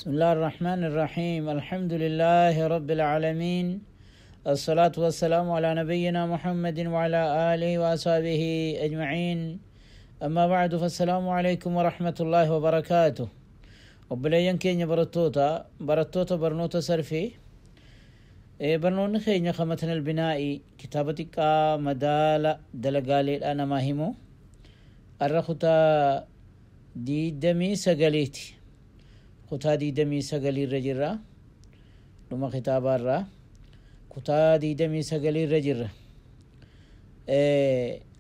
بسم الله الرحمن الرحيم. الحمد لله رب العالمين، الصلاة والسلام على نبينا محمد وعلى آله وأصحابه أجمعين. أما بعد، فالسلام عليكم ورحمة الله وبركاته. Obboleeyyan keenya barattoota, barattoota barnoota sarfii, barnoonni keenya ka متن البناء kitaaba xiqqaa madaala dalagaaleedha namaa himu, arra kutaa 29ti. Kutaa 29irra jirra. Dhuma kitaabaarraa kutaa 29irra jirra.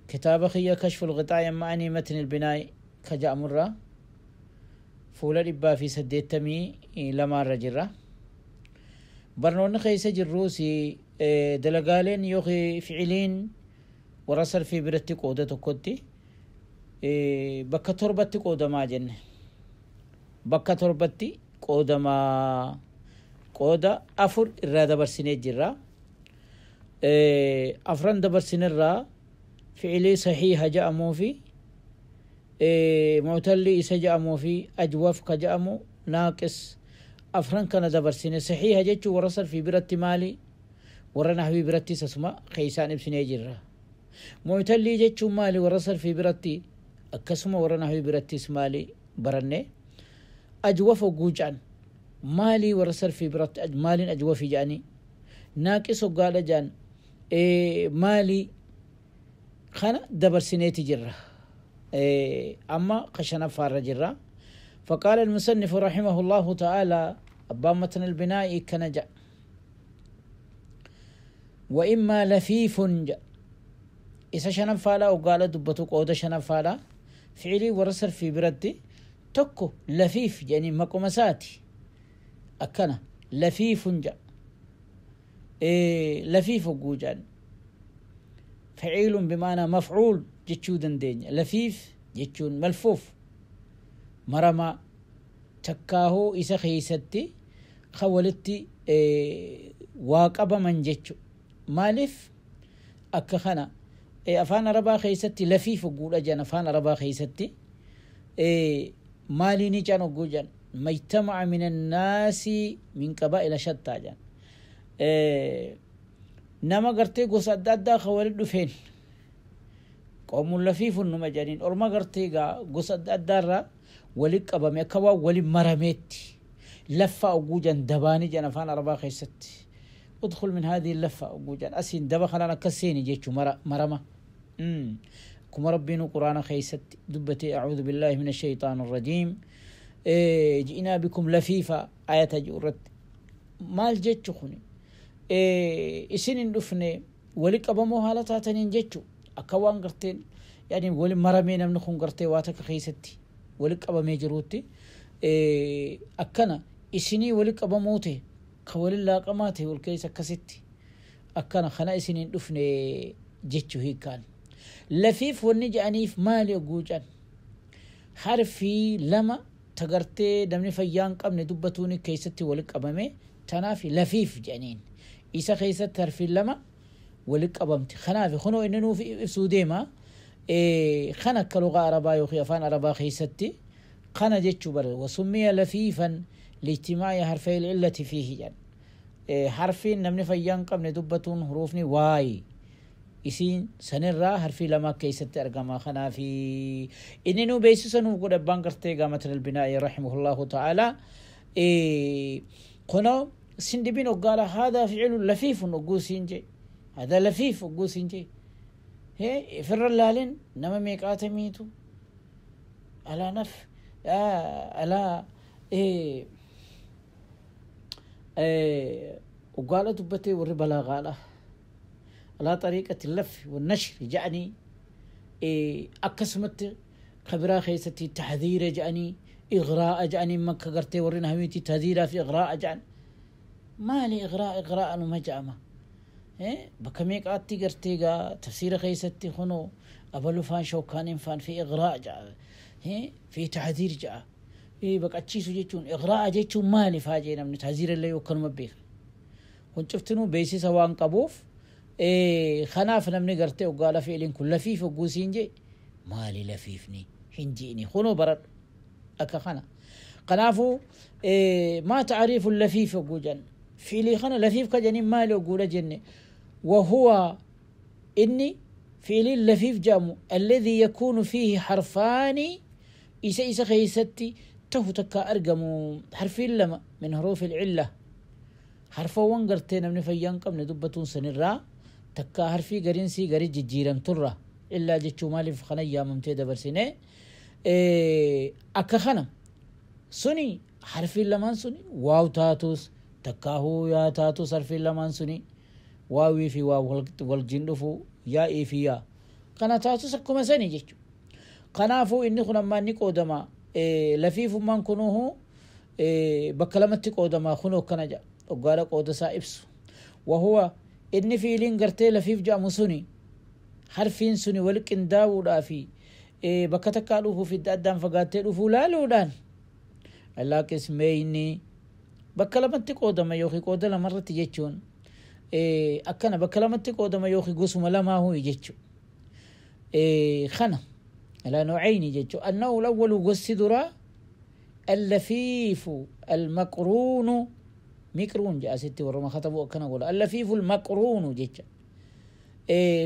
Kitaaba kiyya كشف الغطاء عن معاني متن البناء ka ja'amurraa fuula 182rra jirra. Barnoonni keessa jirruus dalagaaleen yookiin ficiliin warra sarfii biratti qooda tokkotti bakka torbatti qoodamaa jenne. Bakka torbatti qoodamaa, qooda afur irraa dabarsinee jirra. Afran dabarsinirraa ficilii sahiiha ja'amuu fi muctallii isa ja'amuu fi ajwaf ka ja'amu, naaqis, afran kana dabarsine. Sahiiha jechuun warra sarfii biratti maali, warra nahwii birattis asuma keeysaan ibsinee jirra. Muctallii jechuun maali warra sarfii biratti, akkasuma warra nahwii birattis maali baranne. Ajwaf hogguu ja'an maali warra sarfii biratti, maaliin ajwafii ja'anii? Naaqis hoggaadha ja'an maali? Kana dabarsineeti jirra. Amma ka shanaffaarra jirra. فقال المصنف رحمه الله تعالى، أبا متن البناء كنجا: وإما لفيف جا. Isa shanaffaadha oggaala dubbatu, qooda shanaffaadha ficilii warra sarfii biratti tokko لفيف jedhanii maquma isaati akkana لفيف ja. لفيف hogguu jedhan فعيل بمعنى مفعول jechuu dandeenya. لفيف jechuun ملفوف, maramaa, takkaahuu isa keeysatti ka walitti waa qabaman jechu. Maaliif akka kana? Afaan Arabaa keeysatti لفيف hogguudha jedhan, afaan Arabaa keeysatti maaliini jedhan hogguu jedhan, ما اجتمع من الناس من قبائل شتى jedhan. Nama gartee gosa adda addaa ka walit dhufeen قوم لفيف numa jedhaniin. Orma gartee gaa gosa adda addaarraa walit qabame, akka waan walin marameetti. Laffaa hogguu jedhan dabaanii jedhan afaan Arabaa keessatti. ادخل من هذه اللفة hogguu jedhan asiin daba kanaan akkas seeni jechuu, marama. Akkuma Rabbiin Quraana keessatti dubbate: أعوذ بالله من الشيطان الرجيم، جئنا بكم لفيفا, ayata ji'u irratti maal jechu kuni? Isin hin dhufne wali qabamoo haala taataniin jechu, akka waan garteen yani wali maramee, namni kun gartee waa takka keessatti wali qabamee jiruutti akkana isinii wali qabamoo ta'e, ka wali laaqamaa ta'e wal keessa akkasitti akkana kana isiniin dhufne jechu hiikkaan. لفيف wanni je'aniif maali hogguu jedhan, harfii lama tagartee namni fayyaa hin qabne dubbatuun keessatti wali qabame, tanaaf لفيف jedhaniin. Isa keessatti harfiin lama wali qabamti. Kanaaf kunoo inni nuuf ibsuu deema. Kan akka lugaa Arabaa yookiin afaan Arabaa keessatti kana jechuu bara. وسمي لفيفا لاجتماع حرفي العلة فيه jedhan. Harfiin namni fayyaa hin qabne dubbatuun huruufni waay isiin sanirraa harfii lama keessatti argama. Kanaafi inni nu beeksisa nuuf godhe abbaan gartee متن البناء رحمه الله تعالى. Kunoo sindibin hoggaala هذا فعل لفيف hogguu siin je, هذا لفيف hogguu siin je, firra laalin nama meeqaatamiitu alaa naf alaa hoggaala dubbatee warri balaagaadha على طريقة اللف والنشر جعني. Akkasumatti kabiraa keessatti تحذير ja'anii, إغراء ja'anii. Makka gartee warri nahwiiti تحذير fi إغراء ja'an maali? إغراء, إغراء numa ja'ama. Bakka meeqaatti gartee gaa tafsiira keessatti kunoo abalu faan, Shookaaniin faan fi إغراء ja'a, fi تحذير ja'a. Baqachiisu jechuun, إغراء jechuun maali faa jee namni تحذير illee yookanuma beeka. Kun cuftinuu beeksisa waan qabuuf, kanaaf namni gartee hoggaala fi'iliin kun لفيف hogguu siin jee, maali لفيف ni hin ji'ini, kunoo baradhu akka kana. Kanaafuu maa taariifu lafiif yogguu jenna, fiilii kana lafiif ka jedhaniin maali yogguudha jenne, wahuwa inni fiiliin lafiif jedhamu alladhii yakuunu fiihi harfaani, isa keeysatti tahu takka argamu harfiin lama min huruufi ilcilla, harfoowwan gartee namni fayyaa hin qabne dubbatuun sanirraa takka harfii gariinsii garii jijjiiramturra. Illaa jechuu maaliif kana yaamamtee dabarsine? Akka kana suni harfiin lamaan suni waaw taatus takkaahuu yaa taatus, harfiin lamaan suni waawii fi waaw waljin dhufu, yaa'ii fi yaa kana taatus akkuma sani jechu. Kanaafuu inni kun ammaa inni qoodama. Lafiifummaan kunuhu bakka lamatti qoodama. Kunoo akkana jedha dhoggaadha qooda isaa ibsu: wahuwa inni fiiliin gartee lafiif jedhamu suni harfiin suni wal qindaa'uudhaa fi bakka takkaa dhufuuf idda addaan fagaattee dhufuu laaluudhaan alaa qismeyni bakka lamatti qoodama, yookiin qooda lamarratti jechuun akkana bakka lamatti qoodama yookiin gosuma lamaa huyi jechu kana alaa nawcayni jechu. Annahu lawwalu, gosti duraa allafiifu almaqruunu, miqruun jedha asitti warruma katabu akkana godha, allafiifu almaqruunu jecha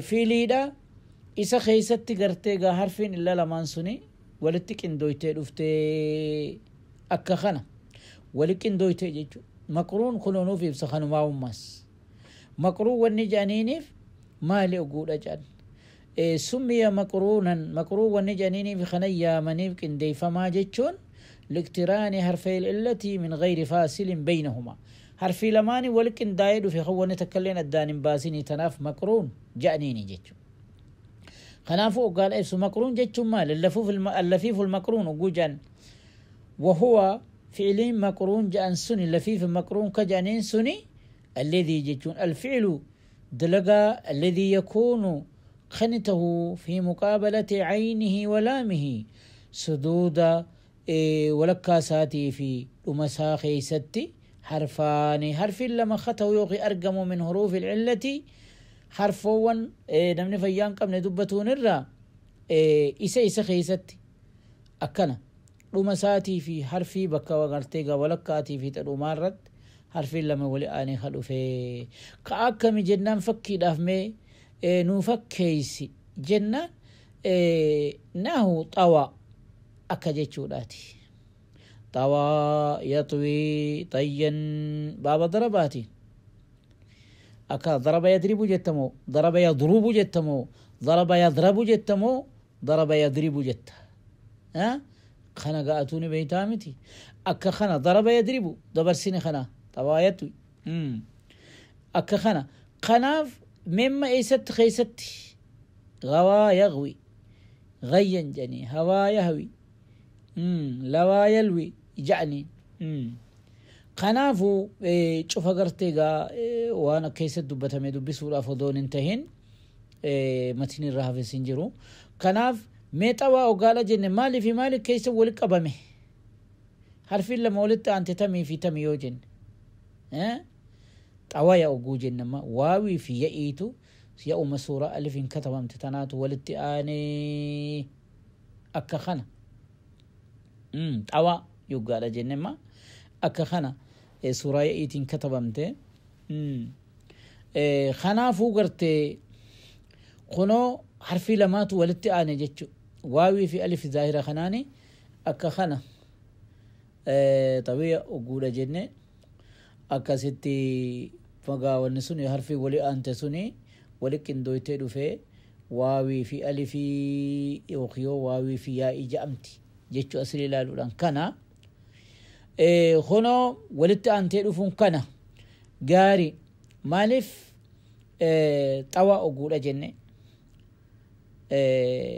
fiiliidha isa keeysatti gartee gaa harfiin illa lamaan suni walitti qindooytee dhuftee, akka kana wali qindooytee jechu. Maqruun kunuunuuf ibsa kanumaa ummas. Maqruun wanni jedhaniiniif maali oguudha jedhan, summiya maqruunan, maqruun wanni jedhaniiniif kana yaamaniif qindeeyfamaa jechuun liqtiraani harfee illati min gayri faasilin baynahuma, harfii lamaanii wali qindaa'ee dhufe kan wanni takka illeen addaan hin baasinii, tanaaf maqruun jedhaniini jechu. Kanaafuu oggaadha ibsu maqruun jechuun maali? Allafiifu lmaqruun ogguu jedhan, wahuwa fi'iliin maqruun jedhan suni, lafiif maqruun ka jedhaniin suni, alladhii jechuun alfi'lu dalagaa, alladhii yakuunu kan tahu fi muqaabalati caynihi wa laamihi, suduuda walakkaa isaatii fi dhuma isaa keeysatti harfaani harfiin lama kata'u yookiin argamu min huruufi ilcillati, harfoowwan namni fayyaa hin qabne dubbatuun irraa isa keeysatti akkana dhuma isaatii fi harfii bakka gartee gaa walakkaatii fi dhumaa irratti harfiin lama wali aanee ka dhufee ka akkami jennaan, fakkiidhaaf mee nuu fakkeeysi jennaan, nahu xawa akka jechuudhaati. Xawaa yaxwii xayyan baaba darabaati. Akka daraba yadribu jettamoo, daraba yadrubu jettamoo, daraba yadrabu jettamoo, daraba yadribu jetta? Kana ga'atuu ni beeytaa miti? Akka kana daraba yadribu dabarsine kana xawaa yaxwi akka kana. Kanaaf memma eessatti keeysatti gawaa yagwi gayyan jedhanii, hawaa yahwi lawaa yalwi ja'anii. Kanaafuu cufa gartee gaa waan keessatti dubbatame dubbisuudhaaf odoon hin tahin matiin irraa hafes hin jiru. Kanaaf mee xawaa ogaala jenne maalii fi maali keessa wali qabame? Harfiin lama walitti aante tamii fi tamii yoo jenne, xawaya oguu jenne, amma waawii fi ya'iitu ya'uma suuraa alifiin katabamte tanaatu walitti aanee akka kana xawaa yoggaadha jenne, amma akka kana suuraa ya'iitiin katabamte. Kanaafuu gartee kunoo harfii lamaatu walitti aane jechu, waawii fi alif zaahira kanaani akka kana xawiya oguudha jenne. Akkasitti magaa wanni sun harfii wali aante suni wali qindooytee dhufee waawii fi alifii yookiin waawii fi yaa'ii ja'amti jechuu asii ilaaluudhaan kana kunoo walitti aantee dhufuun kana gaari. Maaliif xawaa oguudha jenne?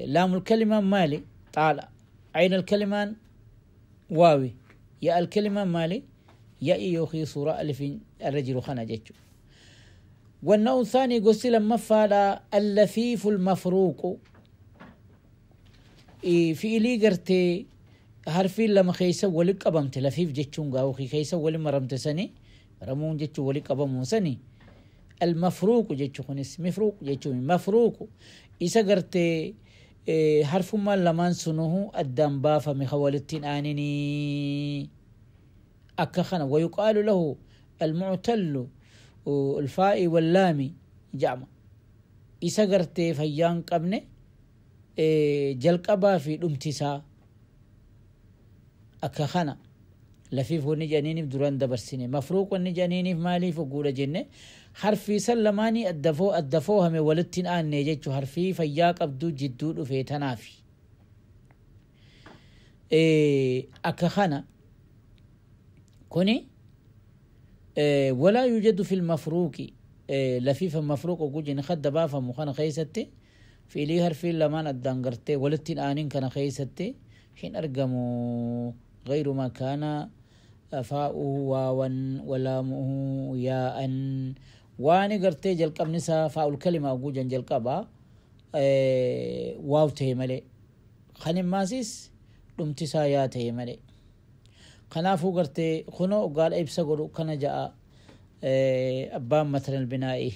Laamul kalimaan maali? Xaala. Aynal kalimaan waawi. Yaa'al kalimaan maali? Ya'i yookiin suuraa alifiin irra jiru kana jechuudha. والنوع الثاني قصي لما فالا اللفيف المفروق، في إلي قرتي harfiin lama keessa wali qabamte. Lafiif jechuun gaa keessa wali maramte sani, maramuun jechuun wali qabamuu sani. Almafruuqu jechuun kunis mifruuq jechuun mafruuqu isa gartee Harfummaan lamaan sunuhu addaan baafame ka walittiin aaninii akka kana. Wayuqaalu lahu almuctallu alfaa'i wallaami ja'ama. Isa gartee fayyaan qabne jalqabaa fi dhumtisaa akka kana. Lafiif wanni jedhaniiniif duraan dabarsine, mafruuq wanni jedhaniiniif maaliif ogguudha jenne, harfii san lamaanii adda foohame walitti hin aanne jechuu, harfii fayyaa qabduu jidduu dhufe tanaafi akka kana. Kuni walaa yujadu fi lmafruuqi. Lafiifa mafruuq oguu jenne, kadda baafamu kana keeysatti, fiilii harfiin lamaan addaan gartee walitti hin aanin kana keeysatti hin argamu. غير ما كان فاؤه واوا ولامه ياء. واني قرتي جلقب نسا فاء الكلمة أقوجا جلقبا واو تهملي خنم ماسيس دمتسا يا تهملي. خنافو قرتي خنو قال إبسا قلو كان جاء أبان مثلا البنائي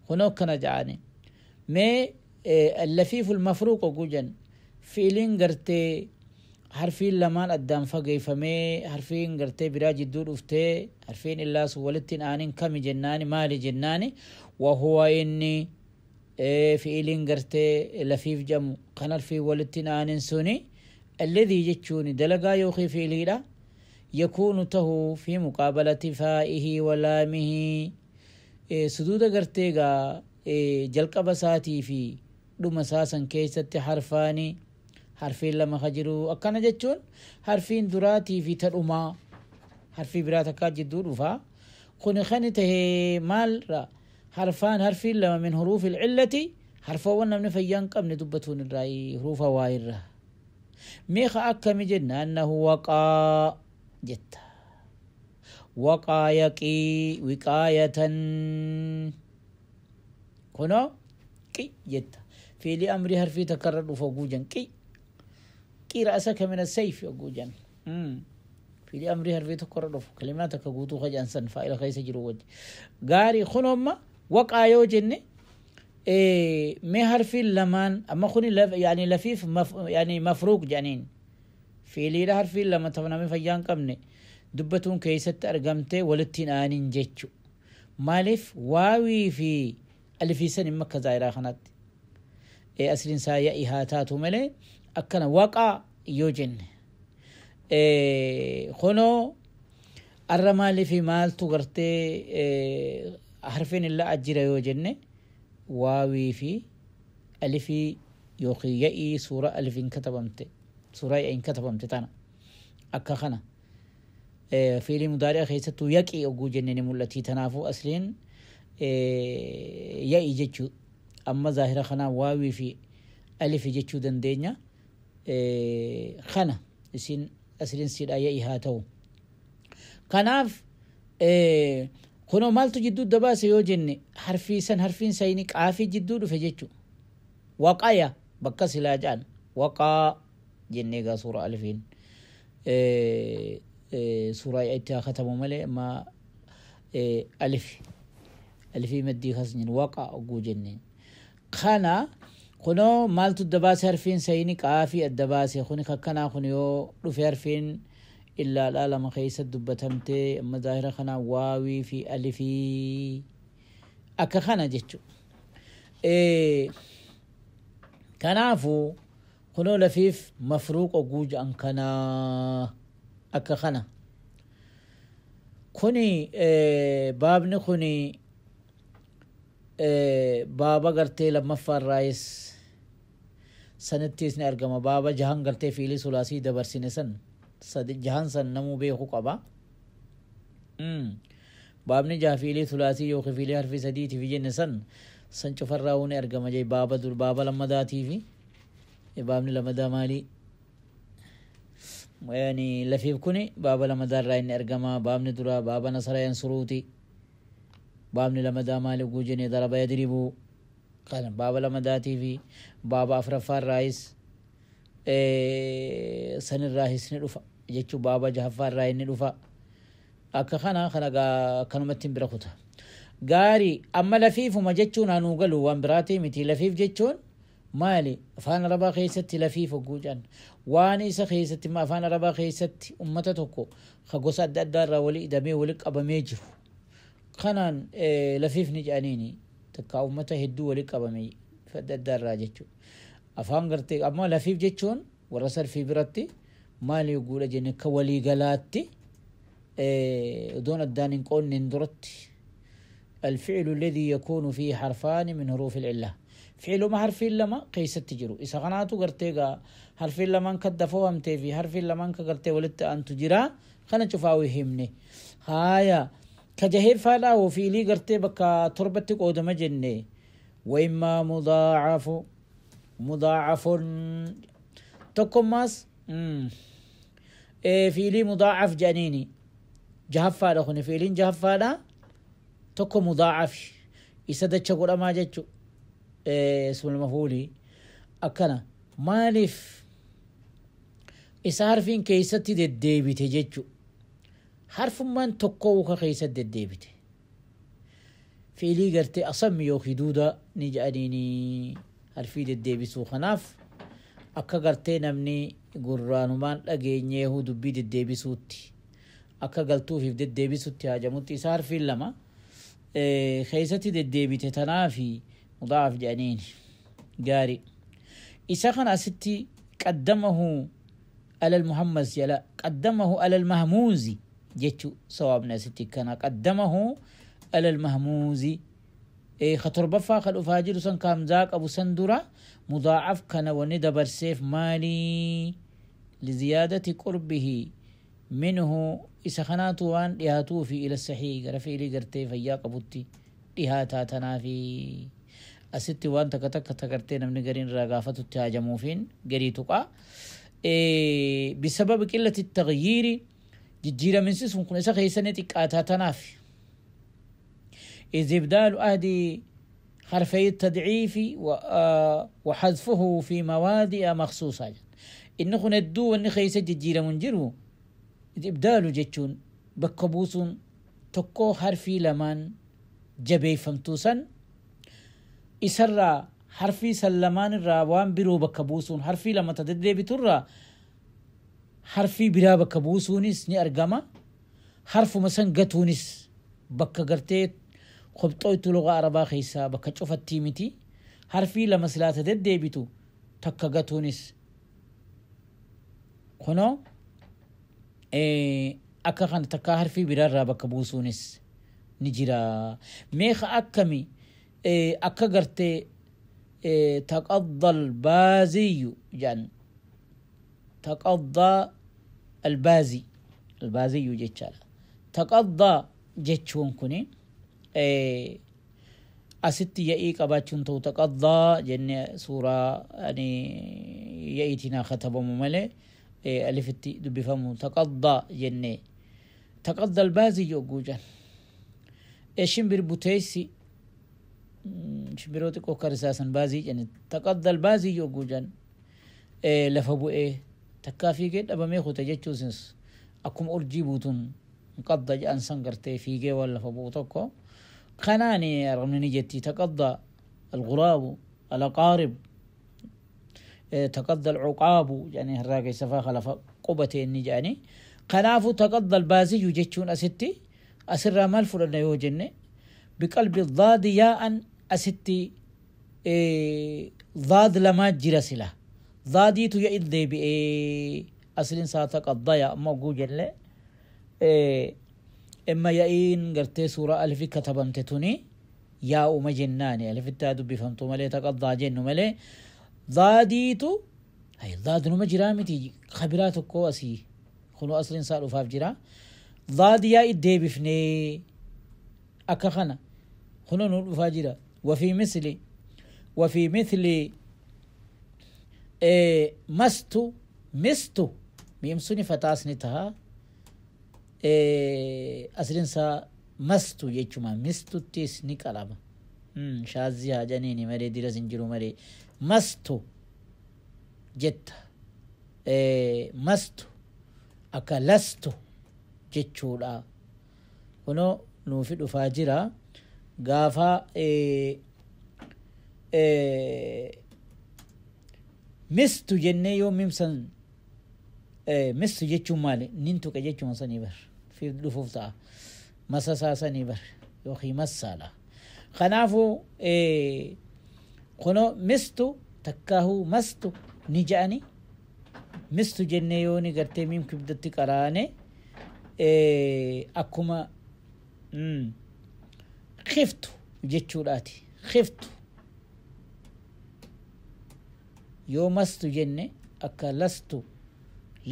خنو كان جاءني مي اللفيف المفروق أقوجا فيلين قرتي harfiin lamaan addaan fageeffamee harfiin gartee biraa jidduu dhuftee harfiin illaa sun walitti hin aanin kami jennaani, maali jennaani, wahuwa inni fi'iliin gartee lafiif jedhamu kan harfiin walitti hin aanin suni, alladhii jechuun dalagaa yookiin fi'iliidha, yakuunu tahuu fi muqaabalati faa'ihi walaamihi, suduuda gartee gaa jalqaba isaatii fi dhuma isaa san keessatti harfaani harfiin lama ka jiru. Akkana jechuun harfiin duraatii fi tadhumaa harfii biraa takkaa jidduu dhufaa. Kun kan tahee maalra harfaan harfiin lama min huruufi ilcillati, harfoowwan namni fayyaa hin qabne dubbatuun irraa huruufa waa irraa meeqa akkami jenna, annahu waqaa jetta, waqaa yaqii wiqaayatan, kunoo qi jetta. Fiilii amrii harfii takkarra dhufa guujan qi qi ra'saka min asayfi guujan. Fiilii amrii harfii tokkorra dhufu kalimaa takka guutuu kajaan san faa'ila keessa jiru wajji gaarii. Kunoomma waqaa yoo jenne mee harfiin lamaan amma kuni yani lafiif yani mafruuq jedhaniin fiiliidha, harfiin lama namni fayyaa hin qabne dubbatuun keessatti argamtee walitti hin aanin jechu. Maaliif waawii fi alifiisan imma akka zaayiraa kanatti asliin isaa ya'i haa taatu malee akkana. Waqaa yoo jenne kunoo arra maaliifi maaltu gartee harfiin illaa ajjira yoo jenne, waawii fi alifii yookiin ya'ii suura alifiin katabamte, suuraa ya'iin katabamte tana akka kana. Fiilii mudaari'a keessattuu yaqii oguu jenne ni mul'atti. Tanaafuu asliin ya'i jechuu, amma zaahira kanaa waawii fi alifi jechuu dandeenya. Kana isin asliin siidha ya'i haa ta'u. Kanaaf kunoo maaltu jidduu dabaase yoo jenne, harfii san harfiin sayni qaafii jidduu dhufe jechu. Waqaya bakka silaa jedhan waqaa jennee gaa suura alifiin suuraa itti haa katamu malee amma alif alifii maddii kas jiru waqaa oguu jenneen. Kana kunoo maaltu dabaase? Harfiin sayni qaafii adda baase. Kuni kakkanaa kun yoo dhufe harfiin illaadhaa lama keessa dubbatamtee amma zaahira kanaa waawii fi alifii akka kana jechu. Kanaafuu kunoo lafiif mafruuq oguu jedhan kanaa akka kana. Kuni baabni kuni baaba gartee lammaffaarraayis sanittis ni argama. Baaba jahan gartee fiilii sulaasii dabarsine san jahan san namuu beeku qaba. Baabni jaha fiilii sulaasii yookiin fiilii harfi sadiitiif jenne san san cufarraa ni argama jee. Baaba dur baaba lammadaatii fi baabni lamadaa maalii yani lafiif kuni baaba lamadaarraa inni argama. Baabni dura baaba nasara yansuruuti. Baabni lamadaa maali oguu jenne, daraba yadribuu kana baaba lamadaatii fi baaba afuraffaarraayis sanirraahis ni dhufa jechuu, baaba jahaffaarraa inni dhufa akka kana. Kana akkanumatti hin bira kuta gaarii. Amma lafiifuma jechuun hanuu galu waan biraatii miti. Lafiif jechuun Maali afaan arabaa keessatti lafiif hogguu jedhan waan isa keessatti afaan arabaa keessatti ummata tokko ka gosa adda addaa irraa walii hidhamee wali qabamee jiru kanaan lafiif ni jedhaniini takka ummata hedduu wali qabame adda addaa irraa jechuudha. Afaan gartee amma lafiif jechuun warra sarfii biratti maali hogguudha jenne akka waliigalaatti odoon addaan hin qoonneen duratti الفعل الذي يكون فيه حرفان من حروف العلة فعل ما حرفين لما قيست تجرو إذا قناتو قرتيغا حرفين لما كدفو همتي في حرفين لما كقرتي ولدت أن تجرا خلنا نشوفاوي همني هايا كجهير فالا وفي لي قرتي بكا تربتك أو جنة وإما مضاعف مضاعف تكماس إيه في لي مضاعف جنيني جهفا خني في لي جهفا tokko mudaa'afi isa dacha godhamaa jechu ismul mafuuli akkana maaliif isa harfiin keessatti deddeebite jechu harfummaan tokko uka keessatti deddeebite fiilii gartee asammi yookiin duuda ni jedhaniini harfii deddeebisuu kanaaf akka gartee namni gurraanumaan dhageenyeehu dubbii deddeebisuutti akka galtuufiif deddeebisutti haajamutti isa harfiin lama keessatti deddeebite tanaafi mudaaf jedhaniin gaarii isa kana asitti qaddamahu alal muhammas jala qaddamahu alal mahmuuzi jechu sawaabni asitti kana qaddamahu alal mahmuuzi ka torbaffaa ka dhufaa jiru san ka hamzaa qabu san dura mudaacaf kana wanni dabarseef maalii liziyaadati qurbihi منه إذا خناتو وان ديهاتو في إلى الصحيح غرا في إلي غرتي فيا قبوتي ديهاتا تنافي أستي وان تكتك تكرتي نمني غرين راغافتو تاجمو فين غري تقا إيه بسبب قلة التغيير ججيرة من سيسون كن إسا خيسنة تقاتا تنافي إذ إبدال أهدي حرفي التضعيف وحذفه في موادئ مخصوصة إنه ندو وإن خيسة ججيرة من جرو إبدال جتشون بكبوسون تكو حرفي لمان جبي فمتوسن إسرى حرفي سلمان الراوان برو بكبوسون حرفي لما تدري بترى حرفي برا بكبوسونيس ني أرقما حرف مثلا قتونس بكا قرتيت خبطويتو لغة عربا خيسا بكا تشوفت تيمتي حرفي لما سلا تدري بتو تكا قتونس خنو akka kana takka harfii biraarraa bakka buusuunis ni jira meeqa akkami akka gartee taqadda albaaziyyu jedhan taqadda albaazi albaaziyyu jechaadha taqadda jechuun kuni asitti ya'ii qabaachuun ta'u taqaddaa jenne suuraa ani ya'iitiin katabamu malee ألفتي دبفمو تقضى جنة تقضى البازي يوجوجا شمبر بوتيسي شمبروتي كوكارساسا بازي يعني تقضى البازي يوجوجا لفبو إيه تكافي جد أبا ميخو تجتشوسنس أكم أرجي بوتون قضى جان سنقرتي فيجي ولا فبو تكو خناني رغم جتي تقضى الغراب الأقارب تقضى العقاب يعني هراقي سفا خلف قبتين نجاني قنافو تقضى البازي جتشون أستي أسر مال فلان يوجن بقلب الضاد ياء أستي ضاد لما جرسله ضادي تو يئد بي أصل ساتقضى يا موجود له إما يئين قرتي سورة ألف كتبمتتوني يا أم جناني ألف التادب بفهمتو ملي تقضى جن ملي ضاديتو هاي ضاد نما جرامتي خبراتك كواسي خلو أصل صار وفاف جرا ضاد يا إدي بفني أكخنا خلو نور فاجرا وفي مثل إيه مستو مستو ميمسوني فتاسني تها إيه أصل سا مستو يجمع مستو تيس نكالابا شازيها جنيني مري ديرا زنجرو مري مستو جت مستو أكلستو جتشولا كنو نوفي فاجرا غافا Mistu jennee yoo mimsan mistu jechuun maali? Nin tuqe jechuun sanii bar fi dhufuuf ta'a. Masasaa sanii bar yookiin massaadha. Kanaafuu kunoo mistu takkaahuu mastu ni ja'ani. Mistu jennee yoo ni gartee miim kibdatti qaraane akkuma khiftu jechuudhaati. Khiftu yoo mastu jenne akka lastu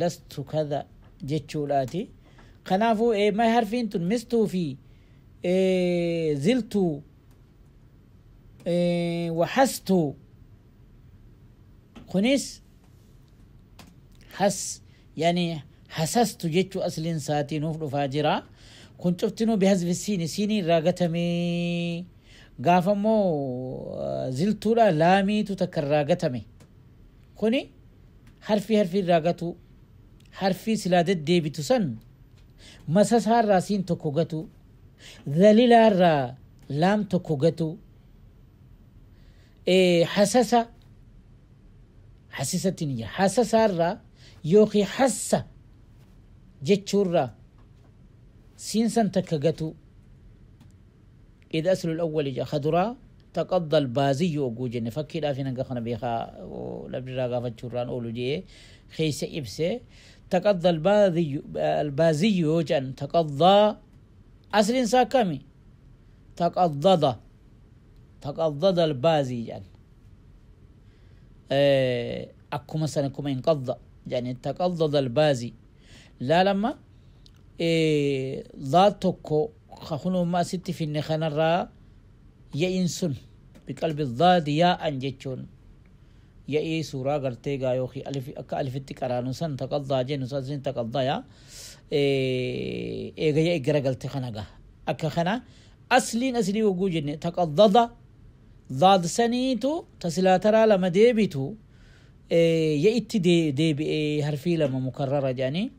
lastu kada jechuudhaati. Kanaafuu ma harfiin tun mistuu fi ziltuu waxastuu kunis has yani hasastu jechuu asliin isaatii nuuf dhufaa jira. Kun cuftinuu bihazfi siini siinii irraa gatamee gaafa immoo ziltuudha laamiitu takka irraa gatame. Kuni harfii harfii irraa gatu harfii silaa deddeebitu san masasaa irraa siin tokko gatu dhalilaa irraa laam tokko gatu hasasa hasisatti ni jira hasasaa irraa yookiin hassa jechuurraa siin san takka gatu. إذا أسل الأول جاء خضراء تقضى البازي وجوجن فكي لا فينا قخنا بيخا ولبرا غافت شوران أولو جي خيس إبسة تقضى البازي البازي وجن تقضى أصل ساكمي تقضض تقضض البازي جن أكو مثلا كما انقض يعني تقضض البازي لا لما ذاتكو خخنو ما ست في النخنا را يئنسن بقلب الضاد يا أنجتشون يئي سورة قرتي يوخي ألف ألف التكرانو سن تقضى جن سن تقضى يا إيه جاي إجرا خناقة أك خنا أصلين أصلي وجوجن تقضض ضاد سنيتو تسلا ترى لما ديبتو يئتي دي دي بي حرفي لما مكررة يعني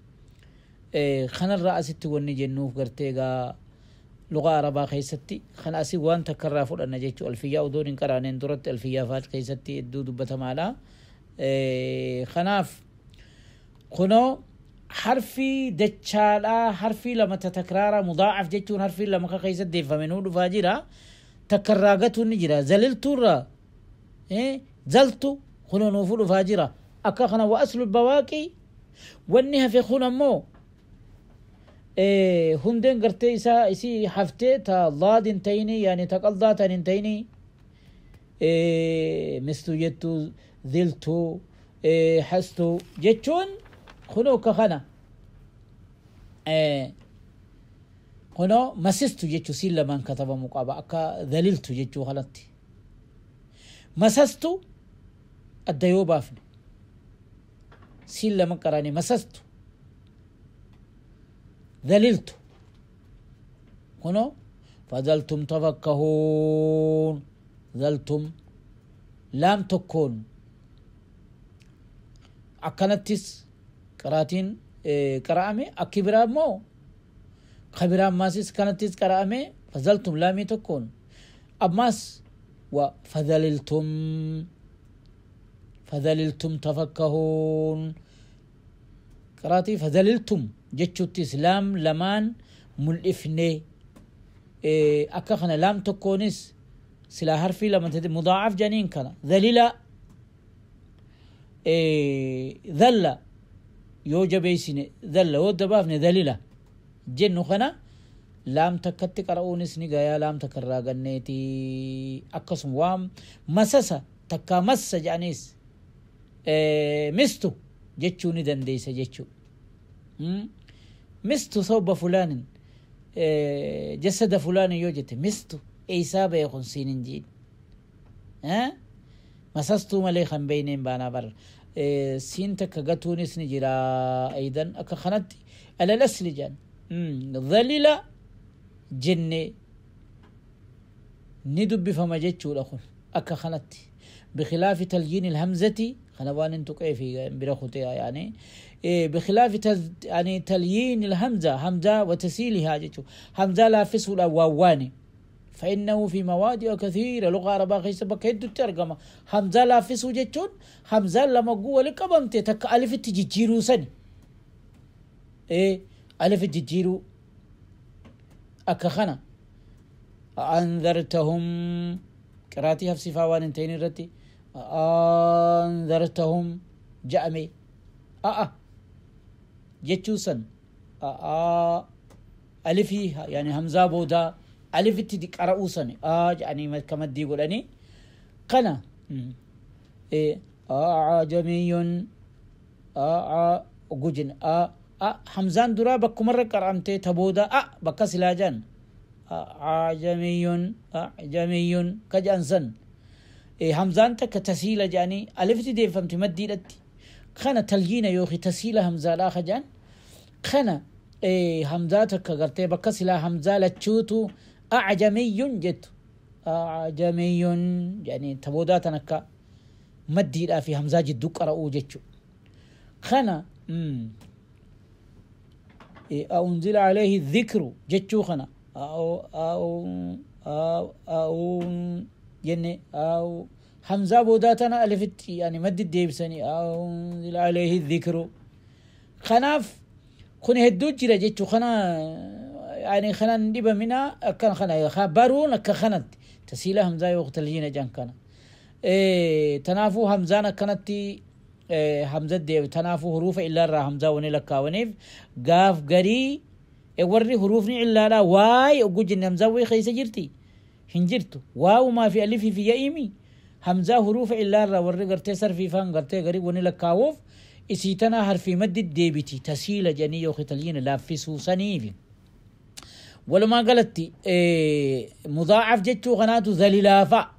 خنا الرأس توني جنوف قرتيغا لغة عربة خيستي خنا أسي وان تكرر فول أن جيتو ألفية ودون كرانين درت ألفية فات خيستي الدود بتمالا خناف خنو حرفي دتشالا حرفي لما تتكرر مضاعف جيتون حرفي لما خيست دي فمنو فاجرة تكررته نجرة زللتورا زلتو خنو نوفول فاجرة أكا خنا وأصل البواقي والنها في خنا مو hundeen gartee isaa isii haftee ta daad hin ta'ini yani ta qaldaa tan hin ta'ini mistuu jettu ziltuu hastuu jechuun kunoo ka kana kunoo masistu jechuu siin lamaan katabamuu qaba akka dhaliltu jechuu kanatti masastu adda yoo baafne siin lama qaraane masastu ذللت هنا فذلتم تفكهون ذلتم لام تكون أكنتس قراتين قرامي أكبر مو خبرا ماسيس كانتس قرامي فذلتم لامي تكون أبماس وفذللتم فذللتم تفكهون قراتي فذللتم jechuuttis laam lamaan mul'ifne akka kana laam tokkoonis silaa harfii lama ta'e mudaacaf janiin kana dhalila dhalla yoo jabeessine dhalla yoo dabaafne dhalila jennu kana laam takkatti qara'uunis ni gayaa laam takka irraa ganneeti akkasuma waam masasa takkaa massa jedhaniis mistu jechuu ni dandeessa jechuu. مستو ثوب فلان جسد فلان يوجد مستو إيسابة يكون سينين جيد ها مسستو مليخا بينين بانا بر سين تكغتوني سنجرا أيضا أكخنتي على الأسل جان ظليلة جنة ندب فما جتشو الأخر أكخنتي بخلاف تلجين الهمزة خنوان انتو كيف برخوتها يعني بخلاف يعني تليين الهمزة همزة وتسيلها جتشو همزة لا فسول واواني فإنه في مواضع كثيرة لغة عربية خيسة بك ترجمة همزة لا في سوجتون همزة لما قوة لكبمت تك ألف تجيرو سن إيه ألف تجيرو أكخنا أنذرتهم قراتي في صفة وان انتين رتي أنذرتهم جأمي جتشوسن ألفي يعني همزة بودا ألف تديك أرؤوسني يعني كما دي يقول قنا إيه أعجمي جوجن همزان درا بكو مرة قرأمتي تبودا بكسلاجان أعجمي أعجمي كجانسن إيه همزان تك تسهيلة جاني ألف تدي فهمت مدي لتي خنا تلجينا يوخي تسهيلة همزة لا خجان خنا إيه همزاتك قرتي بكسلا همزة لتشوتو أعجمي جت أعجمي يعني تبوداتنك مدي لا في همزة جدو قرأو جتشو خنا إيه أنزل عليه الذكر جتشو خنا أو أو أو أو جن أو همزة بوداتنا ألفت يعني مد الديبسني أو أنزل عليه الذكر خناف خن هدو جرا جتشو خنا يعني خنا ندب منا كان خنا خبرون كخنت تسيله همزة يقتلين جان كان إيه تنافو همزانا كانت إيه همزة دي تنافو حروف إلا را همزة ونلكا ونيف قاف قري وري حروفني إلا لا واي وجن همزة وي خيس جرتي هنجرتو واو ما في ألف في يمي همزة حروف إلا را وري قرتي سر في فان قرتي قري ونلكاوف إسيتنا حرفي مد ديبتي تسيل جنية وختلين لا في سوسنيف ولما قالت إيه مضاعف جتو غناتو ذليلافا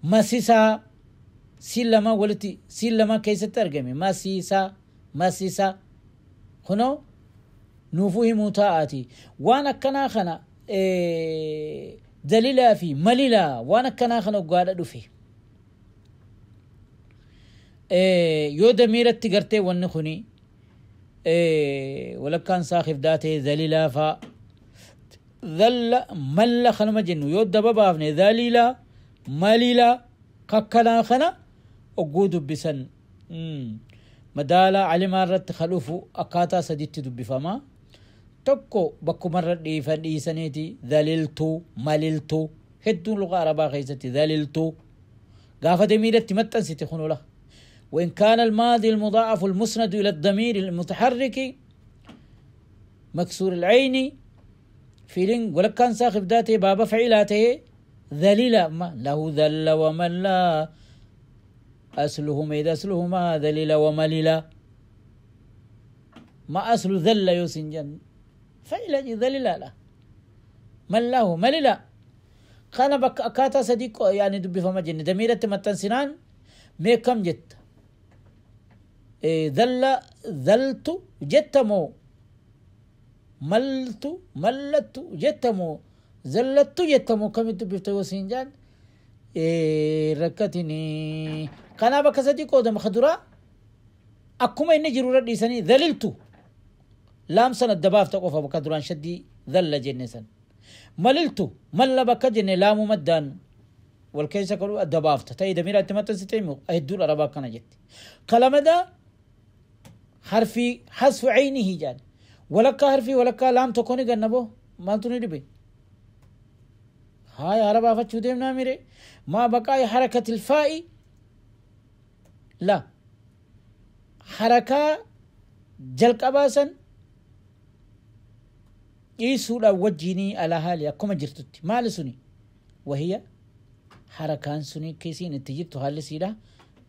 مسيسا سلما ولتي سلما كيس ترجمي مسيسا مسيسا هنا نوفه متاعتي وانا كنا خنا إيه دليلا في مليلا وانا كنا خنا وقال دفي إيه يو دميرت تقرتي ونخني إيه ولا كان ساخف داتي ذليلا فا ذل مل خنا مجنو يو دبابافني ذليلا مليلا ككنا خنا وجود بسن مدالا علي مرة تخلفو أكاتا سديت دب فما تكو بكو مرة ديفن ديسنيتي ذللتو مللتو هدو لغة عربية خيستي ذللتو قافة دميرة تمتن ستخنو له. وإن كان الماضي المضاعف المسند إلى الضمير المتحرك مكسور العين فيلين ولك كان ساخف ذاته بابا فعلاته ذليل ما له ذل ومن لا أصلهما إذا أصلهما ذليل ومليلا ما أصل ذل يوسنجن فعل ذليل لا من له مليلا قال بك أكاتا صديق يعني دبي فما جن دميرة متن سنان مي كم جت ذل ذلت جتمو ملت ملت جتمو زلت جتمو كم دبي توسنجان ركتني قنا بك صديق ودم خدرا أكما إني جرورة ديساني ذللت لام سنة دباف تقف بكدران شدي ذل جنسا مللت مل بك جن لام مدان والكيس كلو الدباف تاي دميرة تمتن ستيمو أهدول أربا كان جت قلم دا حرفي حذف عينه جان ولك حرفي ولك لام تكوني جنبه ما توني دبي هاي عربا فتشو ديم ناميري ما بقاي حركة الفاء لا حركة جلق أباسا إيسولا وجيني على هالي كما جرتت ما لسني وهي حركان سني كيسين انتجبت هالي سيلا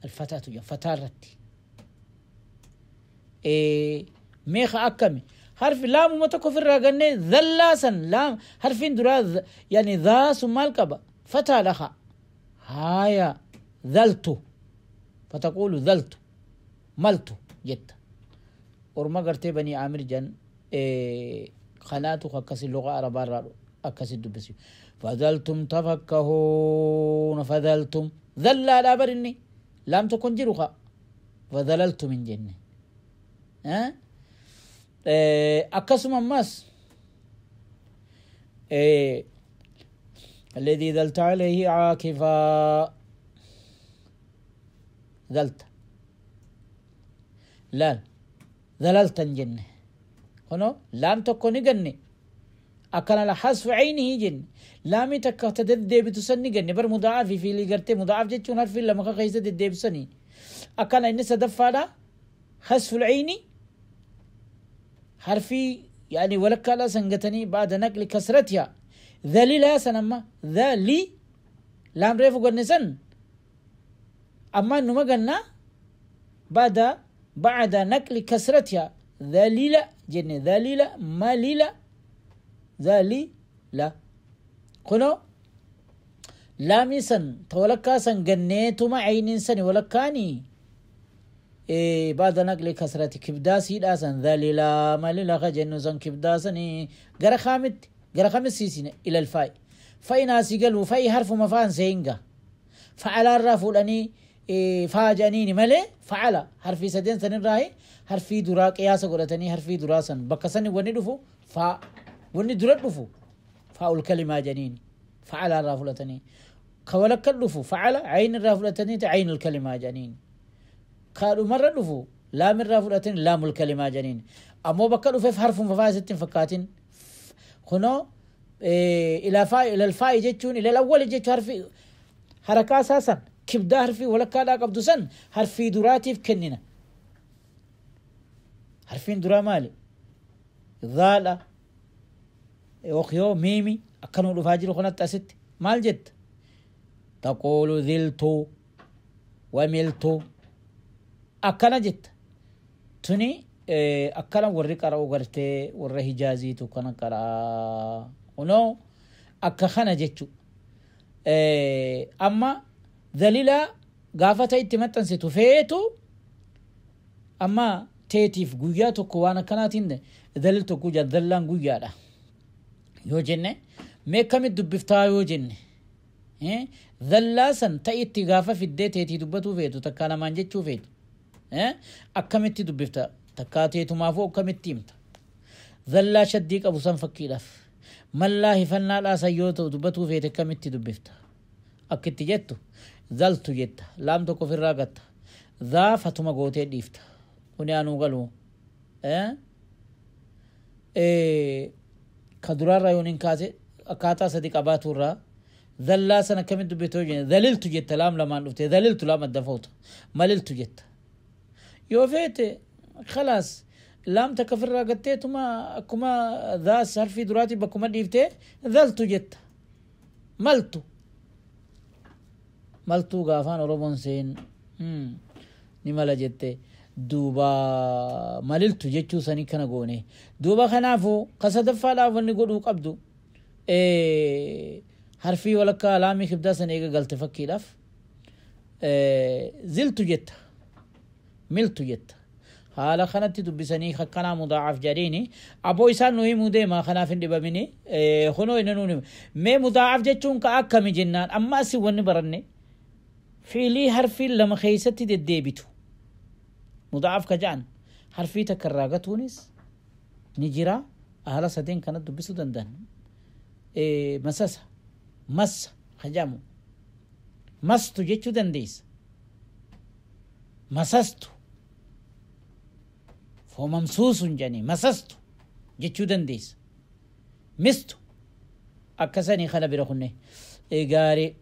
الفتاة فتارتي إيه ميخ أكمي حرف لام متكو في الرقني ذلاسا لام حرفين درا يعني ذا ثم الكبا فتا لخا هايا ذلتو فتقول ذلت ملتو جت ورما قرتي بني عامر جن إيه قناتو خكسي اللغة عربة أكسي دبسي فذلتم تفكهون فذلتم ذل لا برني لم تكن جرخا فذللت من جنة ها أكسم ماس الذي ظلت عليه عاكفا. ظلت لا ذللت جنة هنا لام تكون جنة أكن على حذف عينه جن لام تكتدد بتسني جنة بر مضاعف في اللي قرت مضاعف جتون حرف لما خيزة دد بسني أكن إن سدفنا حذف العين حرفي يعني ولك لا سنجتني بعد نقل كسرتها ذليلا سنما ذلي لام ريفو قرنسن أما إنه ما قلنا بعد نقل كسرتها ذليلة جن ذليلة ماليلة ذليلة كنو لامسن تولكا سن جنيتما عين سن ولكاني إيه بعد نقل كسرتي كبداسي داسن ذليلة ماليلة خجنو سن كبداسني غير خامت غير خامس سيسين إلى الفاء فإن قالوا فاي حرف مفان سينجا فعلى الرفولاني إيه فاجانيني ملي فعل حرفي سدين سنين راهي حرفي درا قياس قرتني حرفي دراسن بكسني وندفو فا وندرفو فاول الكلمة جنين فعل الرفولتني كولك الدفو فعل عين الرفولتني عين الكلمة جنين قالوا مرة دفو لام الرفولتني لام الكلمة جنين أمو بكرو في حرف فا ستين فكاتين خنو إيه إلى فاء إلى الفاء جتون إلى الأول جت حرفي حركة أساسا كبدا حرفي ولا كالا قبضسن حرفي دراتي في كننا حرفين درا مالي ذالا أخيو ميمي أكنوا الفاجر خنات أست مال جت تقول ذلتو وملتو أكنا جت تني أكنا ورّي قرأ وقرتي ورّي حجازي تو كنا قرأ ونو أكخنا جتشو أما ذليلة قافتا اتمتن ستفيتو أما تيتيف قوياتو كوانا كانتين ذللتو قويا ذلان قويا لا يو جنة ميكا دبفتا يو جنة ذلاسا تأتي قافة في الدي تيتي دبتو فيتو تكانا مانجتشو فيتو أكمتي دبفتا تكاتيتو مافو أكمتيمتا ذلا شديك أبو سنفكي لف مالله فنا لا سيوتو دبتو فيتو كمتي دبفتا أكتي جتو ذلتو جتا لام تكو في الراقتا ذا فتما قوتي ديفتا ونيانو قالو كدرار رايونين كازي أكاتا صديق أباتو را ذلا سنة كمت دبتو جن ذللتو جتا لام لما نفتي ذللتو لام الدفوت مللتو جتا يوفيت خلاص لام تكفر راقتي ما كما ذا صرفي دراتي بكما ديفتي ذلتو جتا ملتو ملتو غافان أوروبون سين نمالا جتة دوبا مللتو جتشو سني كنا قوني دوبا خنافو قصد فالا ونقولو قبدو حرفي ولكا لامي خبدا سن إيجا قلت فكي لف زلتو جتا ملتو جتا حالا خنتي دبسني خكنا مضاعف جريني أبو إنسان نوي مودة ما خنافين دبا مني خنو إنه مي مضاعف جتشون كأكمي جنان أما سوى برني فعلي حرفي لما خيستي دديبتو مضاعف كجان حرفي تكراغة تونس نجرا أهلا سدين كانت دبسو دندن مساسة مس خجامو مستو جتشو دنديس مسستو فممسوس جاني مسستو جتشو دنديس مستو أكساني خلا برخني إيجاري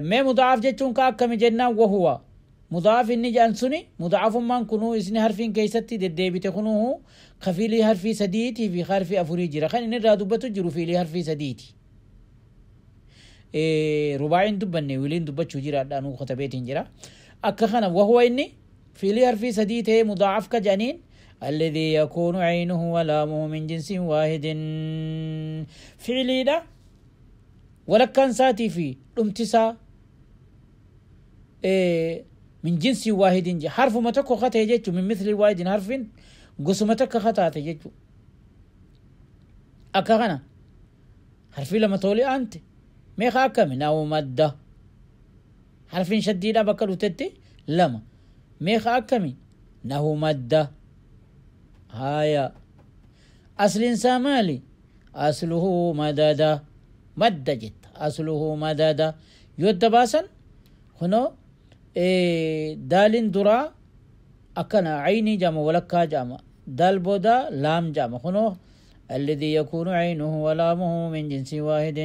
ما مضاعف جتشون كأكم جنة وهو مضاعف إني جانسوني مضاعف ما كنو إسني حرفين كيستي ددي بتكونوه خفيلي حرفي سديتي في حرفي أفوري جرا خان إن رادو بتجرو فيلي حرفي سديتي رباعين دبني ولين دبتشو جرا دانو خطبيتين جرا أكخنا وهو إني فيلي حرفي سديته مضاعف كجانين الذي يكون عينه ولامه من جنس واحد فعلي ده ولكن ساتي في امتسا من جنس واحد حرف ما تكو خطأ يجتو من مثل واحد حرف قسم تك خطأ تجتو أكغنا حرفي لما تولي أنت ميخا من أو مادة حرفين شديدة بكرو تتي لما ميخا أكمي نهو مادة هايا أصل إنسان مالي أصله مدادة Madda jetta. Asluhu madada. Yoo adda baasan kunoo daaliin duraa akkana caynii jaama, walakkaa jaama. Daal boodaa laam jaama. Kunoo الذي يكون عينه ولامه من جنس واحد.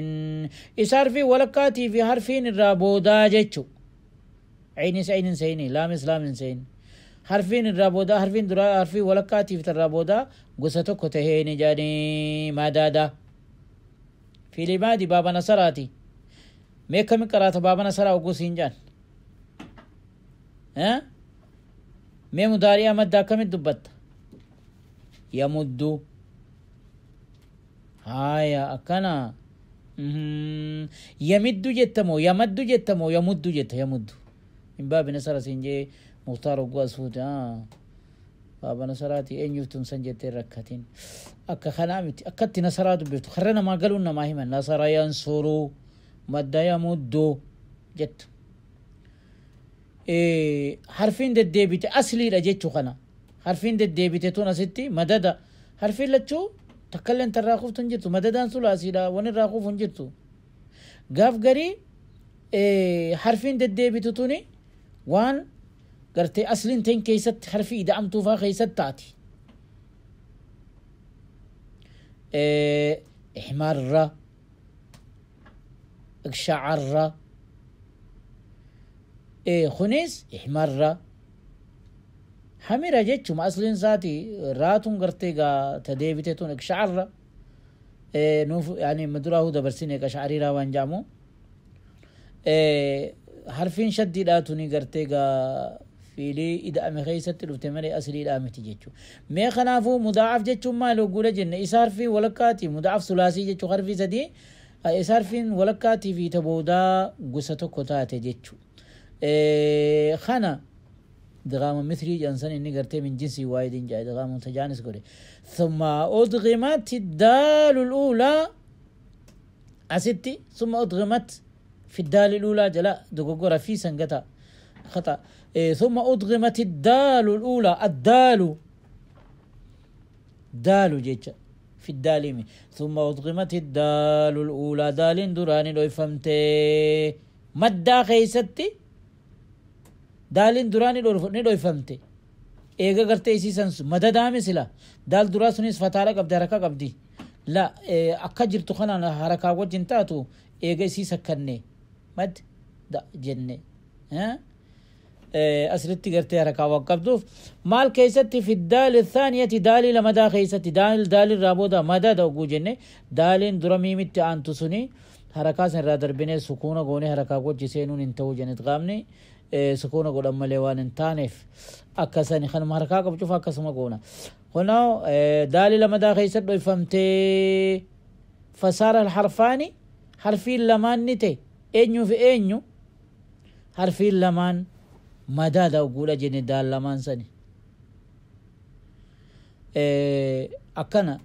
Isa harfii walakkaatii fi harfiin irraa boodaa jechu. Caynis caynin seeyni, laamis laamin seeyni. Harfiin irraa boodaa, harfiin duraa harfii walakkaatii fi irraa boodaa gosa tokko taheeni jedhanii madaada. Fiilimaadi baaba nasaraati. Mee akkami qaraata baaba nasaraa ogguu siin jedhan? Mee mudaari'a madda akkamitti dubbatta? Yamuddu. Haya, akkana. Yamiddu jettamoo, yamaddu jettamoo, yamuddu jetta? Yamuddu. Min baabi nasara siin jee Muktaar ogguu as fuute. Baaba nasaraati eenyuuf tumsan jettee rakkatin. Akka kanaa miti, akkatti nasaraa dubbiftu karra namaa galuun namaa himan. Nasara yansuru, madda yamuddu jettu. Harfiin deddeebite asliidha jechuu kana. Harfiin deddeebite tun asitti madada. Harfiin lachuu takkalleen tarraa kuftu hin jirtu. Madadaan sulaasiidha, wani irraa kufu hin jirtu. Gaaf garii harfiin deddeebitu tuni waan gartee asliin ta'in keessatti, harfii ida'amtuufaa keessatti taati. Ihmarra, iqshacarra. Kunis ihmarra. Hamira jechuma asliin isaati raatuun gartee gaa ta deebite tun iqshacarra. Nuuf yaani maduraahuu dabarsine qashacariiraa waan jedhamu. Harfiin shaddiidhaa tuni gartee gaa fiilii ida'ame keessatti dhufte malee asliidhaa miti jechuudha. Mee kanaafuu mudaa'af jechuun maal ogguudha jenne? Isa harfii walakkaati, mudaa'af sulaasii jechuun harfii sadii, isa harfiin walakkaatii fi ta boodaa gosa tokko taate jechuudha. Kana idgaama mithrii jedhan inni gartee من جنس واحد jaa idgaama mutajaanis godhe. ثم أدغمت الدال الأولى asitti ثم أدغمت في الدال الأولى جلا دغوغورا في سنغتا خطأ. ثم أدغمت الدال الأولى، الدال دال جيتشا في الدال. ثم أدغمت الدال الأولى، دال دراني لو فهمت مدى خيستي daaliin duraa ni dhoyfamte. Eega gartee isiisan madadaame sila daal duraa sunis fataala qabdi, haraka qabdi. La, akka jirtu kanaan harakaa wajjin taatu eega isii sakkanne mad da jenne. Asirratti gartee harakaa waan qabduuf maal keessatti? في الدال الثانية, daalii lamadaa keessatti, daal irraa booda madada oguu jenne, daaliin dura miimitti aantu suni harakaa san irraa darbinee sukuuna goonee harakaa wajji seenuun hin ta'u jenne. Idgaamni sukuuna godhan malee waan hin taaneef akkasani kanuma harkaa qabu cufa akkasuma goona. Kunoo daalii lamadaa keessatti dhoyfamtee. فصار الحرفان, harfiin lamaan ni ta'e. Eenyuu fi eenyu harfiin lamaan madaada ogguudha jenne daal lamaan sani? Akkana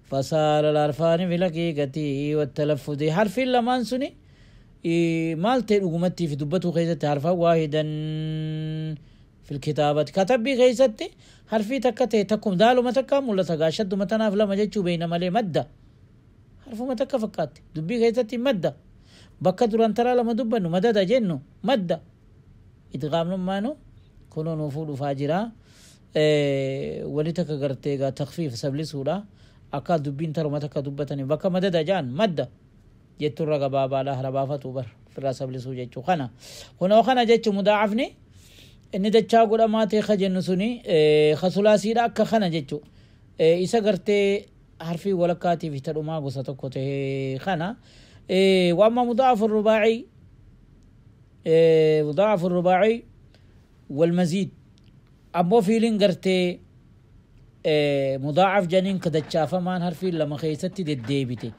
فصار الحرفان في الحقيقة والتلفظ, harfiin lamaan suni maal ta'e dhugumatti fi dubbatuu keessatti? حرفا واحدا في الكتابة, katabbii keessatti harfii takka ta'e. Takkum daaluma takka mul'ata gaa, shadduma tanaaf lama jechuu beeyna malee madda harfuma takka fakkaatti. Dubbii keessatti madda, bakka duraan taraa lama dubbannu madada jennu madda. Idgaamnummaanu kunoo nuufuu dhufaa jira. Wali takka gartee gaa takfiif sablisuudha, akka dubbiin taruma takka dubbatanii bakka madada jaan madda jetturra gabaabaadha, hara bar firraa sablisuu jechuu kana. Kunoo kana jechu mudaacafni inni dachaa godhamaa ta'e ka jennu suni ka sulaasiidha akka kana jechu, isa gartee harfii walakkaatii fi tadhumaa gosa tokko ta'e kana. وأما مضاعف الرباعي، مضاعف الرباعي والمزيد, ammoo fiiliin gartee mudaacaf janiin ka dachaafamaan harfii lama keessatti deddeebite,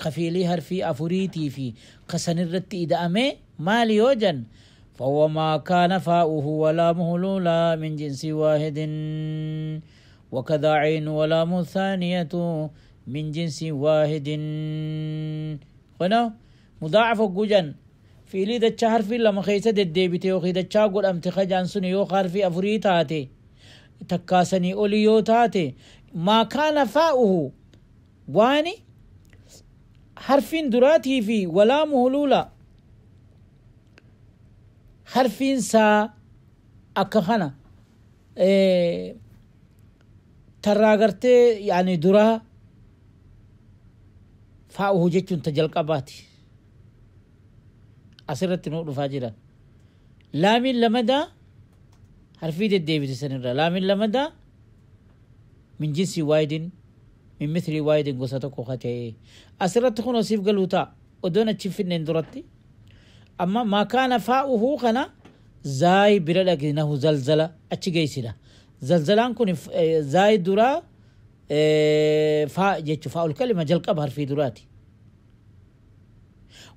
kafiilii harfii afuriitii fi kasanirratti ida'ame maali yoo jan? فهو ما كان فاؤه ولامه الأولى من جنس واحد، وكذا عين ولام الثانية من جنس واحد. هنا مضاعف جوجا fiilii dachaa harfii lama keessa deddeebite yookiin dachaa godhamte kajaan sun yoo harfii afurii taate, takkaasanii olii yoo taate, ما كان فاؤه, waani Harfiin duraatii fi walaamuhu luula harfiin saa akka kana tarraa gartee yaani duraa faa'uhu jechuun ta jalqabaati. Asirratti nuu dhufaa jira. Laamiin lamadaa harfii deddeebite sanirra laamiin lamadaa min jinsii waayidin min mithlii waayidin gosa tokko ka ta'e asirratti kun osiif galuu ta'a odoon achi finneen duratti amma maa kaana faa'uhu kana zaayi bira dhaqinahu zalzala achi geessina. Zalzalaan kun zaayi duraa faa jechu faa'ul kalima jalqaba harfii duraati.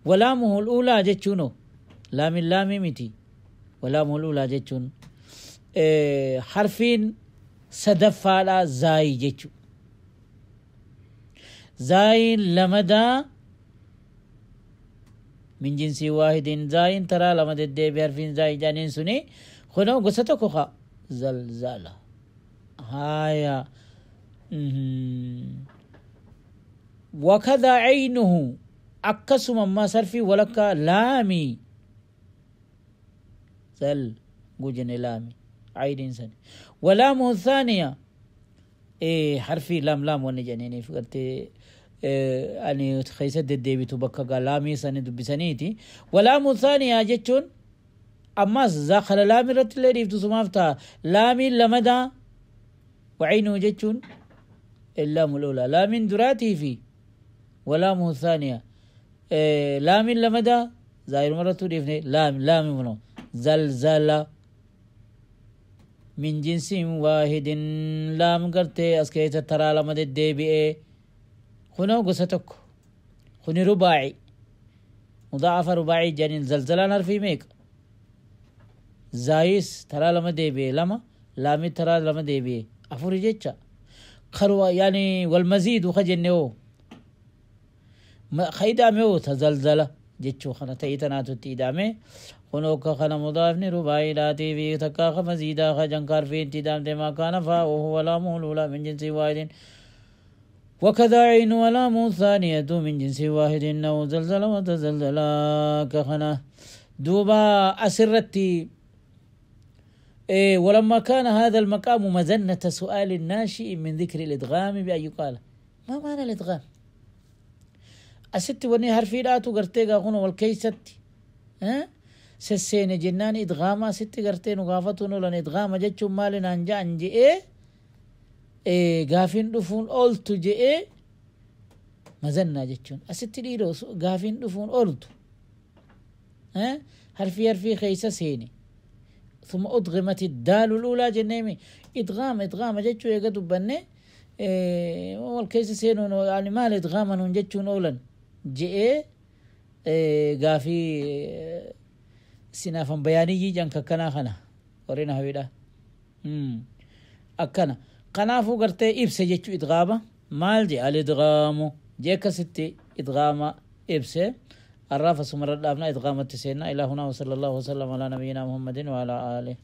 Walaamuhu l'uulaa jechuuno laamin laamii miti. Walaamuhu l'uulaa jechuun harfiin sadaffaadhaa zaayi jechu. Zaayiin lamadaa min jinsii waahidin zaayiin taraa lama deddeebi harfiin zaayii jedhaniin suni kunoo gosa tokko ka zalzala. Haya. Wakadhaa caynuhu akkasuma ammaa sarfii walakkaa laamii zal gujine laami cayniin sani walaamuhu thaaniya harfii laam laam wanni jedhaniiniif gartee ani keessa deddeebitu bakka gaa laamii sani dubbisaniiti. Walaamu thaaniyaa jechuun ammas kana laamii irratti illee dhiiftu sumaaf ta'a. Laamiin lamadaa wacaynuhu jechuun illaamu l'uulaa laamiin duraatii fi walaamuhu thaaniya laamiin lamadaa zaahiruma irrattuu dhiifne laami laami kuno zalzala min jinsin waahidin laam gartee as keessa taraa lama deddeebi'ee kunoo gosa tokko kuni rubaaci mudaafa rubaacii jedhaniin zalzalaan harfii meeqa zaayis taraa lama deebi'e lama laamii taraa lama deebi'e afuri jecha karwa yaani walmaziidu ka jenne hoo ka ida'ame hoo ta zalzala jechuu kana ta'ii tanaatu itti ida'ame kunoo ka kana mudaafni rubaa'iidhaatii fi takkaa ka maziidaa ka janka harfii itti ida'amte maa kaana faa'uhu walaamuhu luulaa min jinsii waahidin. وكذا عين ولام ثانية من جنس واحد أو زلزل وتزلزلا كخنا دوبا أسرتي إيه. ولما كان هذا المقام مزنة سؤال الناشئ من ذكر الإدغام بأن يقال ما معنى الإدغام؟ أست وني حرفي لا قرتي غنو والكيست ها سسين جنان إدغاما ست قرتي نغافتون لن إدغام جتشو مالنا أنجا أنجي إيه إيه gaafin dhufuun ooltu je'ee mazannaa jechuun asitti dhiiroo gaafin dhufuun ooltu harfii harfii keessa seene ثم أدغمت الدال الأولى جنيمي إدغام إدغام جتشو يقدو دبني والكيس سينون يعني ما الإدغام نون جتشون أولا جئ غافي سنافا بياني جنك كنا خنا ورينا هويدا أكنا kanaafuu gartee ibse jechuu idgaama maal je al-idgaamu jee akkasitti idgaama ibse arraafa sumarra dhaabna idgaamatti seenna ilaa hunaa wa sallallahu wasallam alaa nabiyyinaa muhammadin wa alaa aalih.